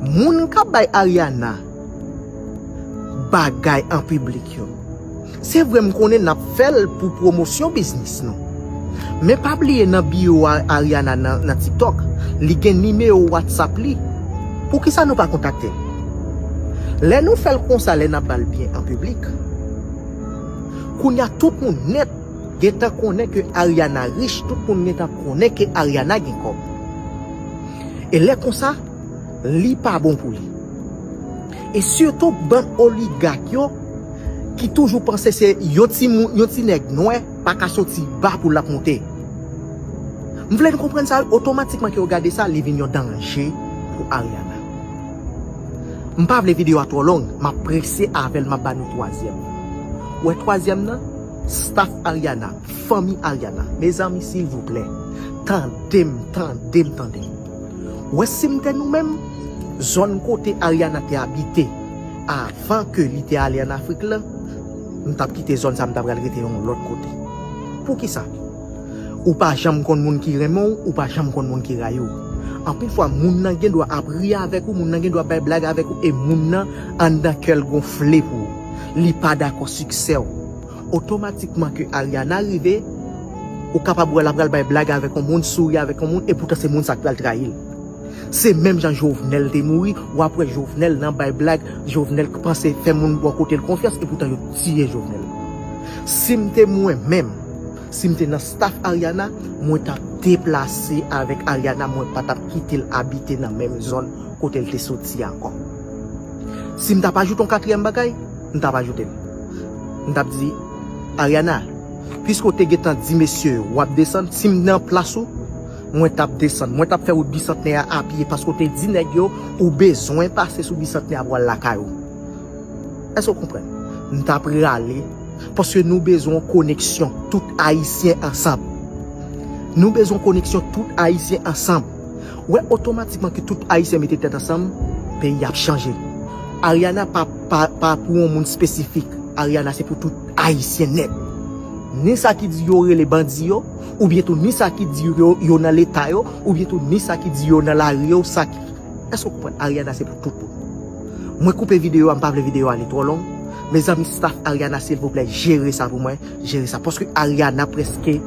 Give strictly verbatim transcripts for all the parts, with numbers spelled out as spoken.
Moun k ap bay Ariana bagay an piblik yo. Se vre, m konnen n ap fè l pou pwomosyon biznis nou. Men pa bliye nan biyo a Ariana nan, nan TikTok, li gen nimewo WhatsApp li. Poukisa nou pa kontakte l? Lè nou fè l konsa, lè n ap ba l byen an piblik, kounye a tout moun nèt gentan konnen ke Ariana rich, tout moun gentan konnen ke Ariana gen kòb. E lè konsa, li pa bon pou li. E sitou bann oligak yo ki toujou panse se yon ti moun, yon ti nèg nwè pa ka soti ba pou l ap monte. M vle n konprann sa, otomatikman ke yo gade sa, li vin yon danje pou Ariana. M pa vle videyo a twò long, m ap prese avè l, m ap ba nou twazyèm. Ou wè twazyèm nan? Staff Ariana, fanmi Ariana. Mezanmi, silvouplè, tande m, tande m, tande m. Ou wè, si m te nou menm, zòn kote Ariana te abite avan ke li te ale ann Afrik lan, m t ap kite zòn sa, m ta pral rete yon lòt kote. Poukisa? Ou pa janm konn moun ki renmen w, ou pa janm konn moun ki rayi w. Anpil fwa, moun nan gen dwa ap ri avèk ou, moun nan gen dwa ap bay blag avèk ou, e moun nan anndan kè l gonfle pou ou. Li pa dakò siksè w. Otomatikman ke Ariana rive, ou kapab wè l ap pral bay blag avèk yon moun, souri avèk yon moun, e poutan se moun sa k pral trayi l. Se menm jan Jovenel te mouri, w ap wè Jovenel nan bay blag, Jovenel k panse fè moun bò kote l konfyans, e poutan yo tiye Jovenel. Si m te mwen menm, si m te nan staff Ariana, mwen t ap deplase avèk Ariana, mwen pa t ap kite l abite nan menm zòn kote l te soti ankò. Si m t ap ajoute yon katriyèm bagay, m t ap ajoute l. M t ap di, Ariana, piske w te gentan di mesye yo w ap desann, si m nan plas ou, mwen t ap desann. Mwen t ap fè wout Bisantnè a apye paske w te di nèg yo ou bezwen pase sou Bisantnè a pou al lakay ou. Èske w konprann? M t ap rale paske nou bezwen yon koneksyon tout Ayisyen ansanm. Nou bezwen yon koneksyon tout Ayisyen ansanm. Ou wè, otomatikman ke tout Ayisyen mete tèt ansanm, peyi a ap chanje. Ariana pa, pa, pa pou yon moun espesifik. Ariana se pou tout Ayisyen nèt. Ni sa ki di yo rele bandi yo, oubyen tou ni sa ki di yo, yo nan leta yo, oubyen tou ni sa ki di yo nan lari yo, sa ki... Èske w konprann? Ariana se pou tout moun. Mwen koupe videyo a, m pa vle videyo a ale twò long. Mezanmi, staff Ariana, silvouplè, jere sa pou mwen. Jere sa. Paske Ariana prèske,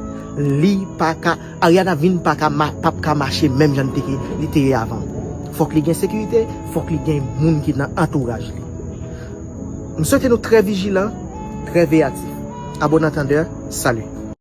li pa ka, Ariana vin pa ka ma-, p ap ka mache menm jan li te, li te ye avan. Fòk li gen sekirite, fòk li gen moun ki nan antouraj li. M swete nou trè vijilan, trè veyatif. A bon antandè, salut.